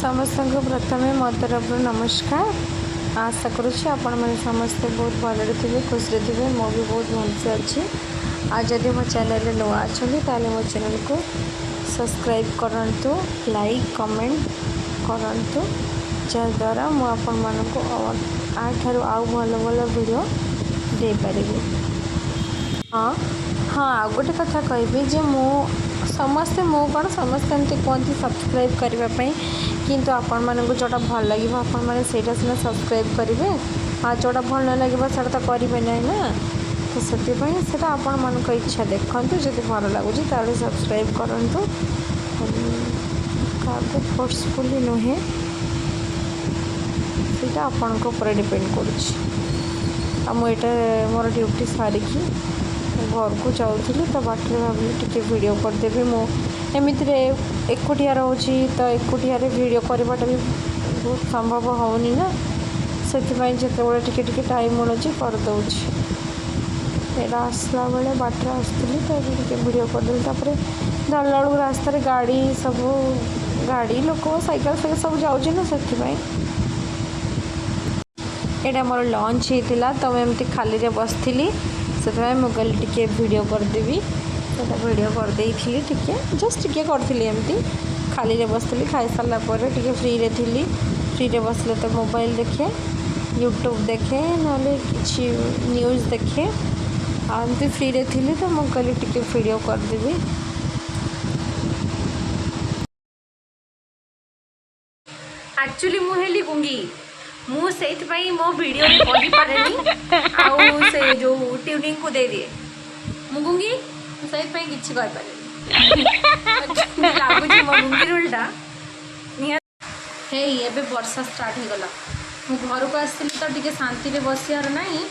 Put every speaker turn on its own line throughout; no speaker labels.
ସମସ୍ତଙ୍କୁ ପ୍ରଥମେ ମୋ ତରଫରୁ ନମସ୍କାର। ଆଶା କରୁଛି ଆପଣମାନେ ସମସ୍ତେ ବହୁତ ଭଲରେ ଥିବେ, ଖୁସିରେ ଥିବେ। ମୁଁ ବି ବହୁତ ଭଲସେ ଅଛି। ଆଉ ଯଦି ମୋ ଚ୍ୟାନେଲରେ ନୂଆ ଅଛନ୍ତି, ତାହେଲେ ମୋ ଚ୍ୟାନେଲକୁ ସବସ୍କ୍ରାଇବ୍ କରନ୍ତୁ, ଲାଇକ୍, କମେଣ୍ଟ କରନ୍ତୁ, ଯାହାଦ୍ୱାରା ମୁଁ ଆପଣମାନଙ୍କୁ ୟାଠାରୁ ଆଉ ଭଲ ଭଲ ଭିଡ଼ିଓ ଦେଇପାରିବି। ହଁ, ଆଉ ଗୋଟେ କଥା କହିବି ଯେ ମୁଁ ସମସ୍ତେ, ମୁଁ କ'ଣ, ସମସ୍ତେ ଏମିତି କୁହନ୍ତି ସବସ୍କ୍ରାଇବ୍ କରିବା ପାଇଁ। କିନ୍ତୁ ଆପଣମାନଙ୍କୁ ଯେଉଁଟା ଭଲ ଲାଗିବ, ଆପଣମାନେ ସେଇଟା ସିନା ସବସ୍କ୍ରାଇବ୍ କରିବେ। ଆଉ ଯେଉଁଟା ଭଲ ନ ଲାଗିବ, ସେଇଟା ତ କରିବେ ନାହିଁ ନା। ତ ସେଥିପାଇଁ ସେଇଟା ଆପଣମାନଙ୍କ ଇଚ୍ଛା। ଦେଖନ୍ତୁ, ଯଦି ଭଲ ଲାଗୁଛି ତାହେଲେ ସବସ୍କ୍ରାଇବ୍ କରନ୍ତୁ। କାହାକୁ ଫୋର୍ସଫୁଲି ନୁହେଁ, ସେଇଟା ଆପଣଙ୍କ ଉପରେ ଡିପେଣ୍ଡ କରୁଛି। ଆଉ ମୁଁ ଏଇଟା ମୋର ଡ୍ୟୁଟି ସାରିକି ଘରକୁ ଯାଉଥିଲି, ତ ବାଟରେ ଭାବିଲି ଟିକେ ଭିଡ଼ିଓ କରିଦେବି। ମୁଁ ଏମିତିରେ ଏକୁଟିଆ ରହୁଛି, ତ ଏକୁଟିଆରେ ଭିଡ଼ିଓ କରିବାଟା ବି ବହୁତ ସମ୍ଭବ ହେଉନି ନା। ସେଥିପାଇଁ ଯେତେବେଳେ ଟିକେ ଟିକେ ଟାଇମ୍ ମିଳୁଛି, କରିଦେଉଛି। ଏଇଟା ଆସିଲା ବେଳେ ବାଟରେ ଆସୁଥିଲି, ତ ଏବେ ଟିକେ ଭିଡ଼ିଓ କରିଦେଲି। ତାପରେ ଧରିଲା ବେଳକୁ ରାସ୍ତାରେ ଗାଡ଼ି ସବୁ, ଗାଡ଼ି, ଲୋକ, ସାଇକେଲ ଫାଇକେଲ ସବୁ ଯାଉଛି ନା, ସେଥିପାଇଁ। ଏଇଟା ମୋର ଲଞ୍ଚ ହେଇଥିଲା, ତ ମୁଁ ଏମିତି ଖାଲିରେ ବସିଥିଲି, ସେଥିପାଇଁ ମୁଁ କହିଲି ଟିକେ ଭିଡ଼ିଓ କରିଦେବି। ସେଇଟା ଭିଡ଼ିଓ କରିଦେଇଥିଲି ଟିକେ, ଜଷ୍ଟ ଟିକେ କରିଥିଲି। ଏମିତି ଖାଲିରେ ବସିଥିଲି, ଖାଇସାରିଲା ପରେ ଟିକେ ଫ୍ରିରେ ଥିଲି। ଫ୍ରିରେ ବସିଲେ ତ ମୋବାଇଲ ଦେଖେ, ୟୁଟ୍ୟୁବ୍ ଦେଖେ, ନହେଲେ କିଛି ନ୍ୟୁଜ୍ ଦେଖେ। ଆଉ ଏମିତି ଫ୍ରିରେ ଥିଲି, ତ ମୁଁ କହିଲି ଟିକେ ଭିଡ଼ିଓ କରିଦେବି।
ଆକ୍ଚୁଆଲି ମୁଁ ହେଲି ଗୁଙ୍ଗି। ମୁଁ ସେଇଥିପାଇଁ ମୋ ଭିଡ଼ିଓରେ କହିପାରେନି ଆଉ ସେ ଯେଉଁ ଟ୍ୟୁନିଂକୁ ଦେଇଦିଏ। ମୁଁ ଗୁଙ୍ଗି, ମୁଁ ସେଇଥିପାଇଁ କିଛି କହିପାରେନି। ଲାଗୁଛି ମୋ ଗୁଙ୍ଗି ରୋଲଟା ନିହାତି। ହେଇ, ଏବେ ବର୍ଷା ଷ୍ଟାର୍ଟ ହେଇଗଲା। ମୁଁ ଘରକୁ ଆସିଥିଲି ତ ଟିକେ ଶାନ୍ତିରେ ବସିବାର ନାହିଁ,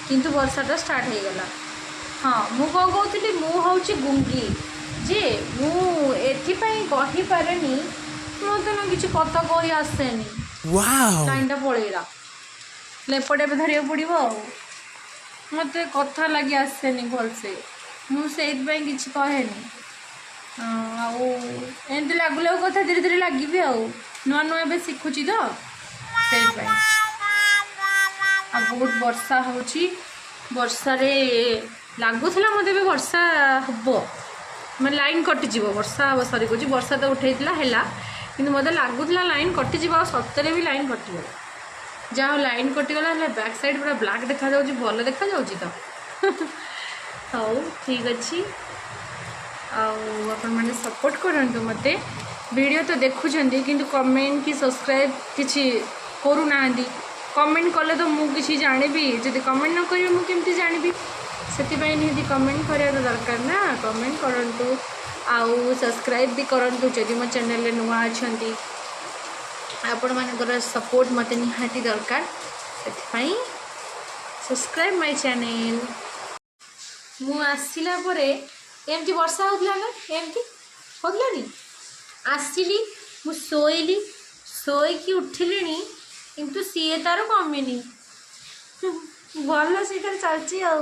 କିନ୍ତୁ ବର୍ଷାଟା ଷ୍ଟାର୍ଟ ହେଇଗଲା। ହଁ, ମୁଁ କ'ଣ କହୁଥିଲି? ମୁଁ ହେଉଛି ଗୁଙ୍ଗି ଯେ ମୁଁ ଏଥିପାଇଁ କହିପାରେନି। ମୋତେ ନା କିଛି କଥା କହି ଆସେନି। ଲାଇନଟା ପଳେଇଲା। ଏପଟେ ଏବେ ଧରିବାକୁ ପଡ଼ିବ। ଆଉ ମୋତେ କଥା ଲାଗି ଆସେନି ଭଲସେ, ମୁଁ ସେଇଥିପାଇଁ କିଛି କହେନି। ଆଉ ଏମିତି ଲାଗୁ ଲାଗୁ କଥା ଧୀରେ ଧୀରେ ଲାଗିବି। ଆଉ ନୂଆ ନୂଆ ଏବେ ଶିଖୁଛି ତ ସେଇଥିପାଇଁ। ଆଉ ବହୁତ ବର୍ଷା ହେଉଛି। ବର୍ଷାରେ ଲାଗୁଥିଲା ମୋତେ ଏବେ ବର୍ଷା ହବ, ମାନେ ଲାଇନ୍ କଟିଯିବ। ବର୍ଷା ହବ, ସରି କହୁଛି, ବର୍ଷା ତ ଉଠେଇଥିଲା, ହେଲା। କିନ୍ତୁ ମୋତେ ଲାଗୁଥିଲା ଲାଇନ୍ କଟିଯିବ ଆଉ ସତରେ ବି ଲାଇନ୍ କଟିଗଲା। ଯାହା ହଉ, ଲାଇନ୍ କଟିଗଲା, ହେଲେ ବ୍ୟାକ୍ ସାଇଡ଼୍ ପୁରା ବ୍ଲାକ୍ ଦେଖାଯାଉଛି। ଭଲ ଦେଖାଯାଉଛି ତ? ହଉ, ଠିକ୍ ଅଛି। ଆଉ ଆପଣମାନେ ସପୋର୍ଟ କରନ୍ତୁ ମୋତେ। ଭିଡ଼ିଓ ତ ଦେଖୁଛନ୍ତି, କିନ୍ତୁ କମେଣ୍ଟ କି ସବସ୍କ୍ରାଇବ୍ କିଛି କରୁନାହାନ୍ତି। କମେଣ୍ଟ କଲେ ତ ମୁଁ କିଛି ଜାଣିବି। ଯଦି କମେଣ୍ଟ ନ କରିବେ, ମୁଁ କେମିତି ଜାଣିବି? ସେଥିପାଇଁ ନିହାତି କମେଣ୍ଟ କରିବା ତ ଦରକାର ନା। କମେଣ୍ଟ କରନ୍ତୁ ଆଉ ସବସ୍କ୍ରାଇବ୍ ବି କରନ୍ତୁ ଯଦି ମୋ ଚ୍ୟାନେଲରେ ନୂଆ ଅଛନ୍ତି। ଆପଣମାନଙ୍କର ସପୋର୍ଟ ମୋତେ ନିହାତି ଦରକାର, ସେଥିପାଇଁ ସବସ୍କ୍ରାଇବ୍ ମାଇ ଚ୍ୟାନେଲ୍। ମୁଁ ଆସିଲା ପରେ ଏମିତି ବର୍ଷା ହେଉଥିଲା ନା? ଏମିତି ହେଉଥିଲାନି? ଆସିଲି, ମୁଁ ଶୋଇଲି। ଶୋଇକି ଉଠିଲିଣି, କିନ୍ତୁ ସିଏ ତାର କମିନି। ଭଲ ସେଇଟାରେ ଚାଲିଛି। ଆଉ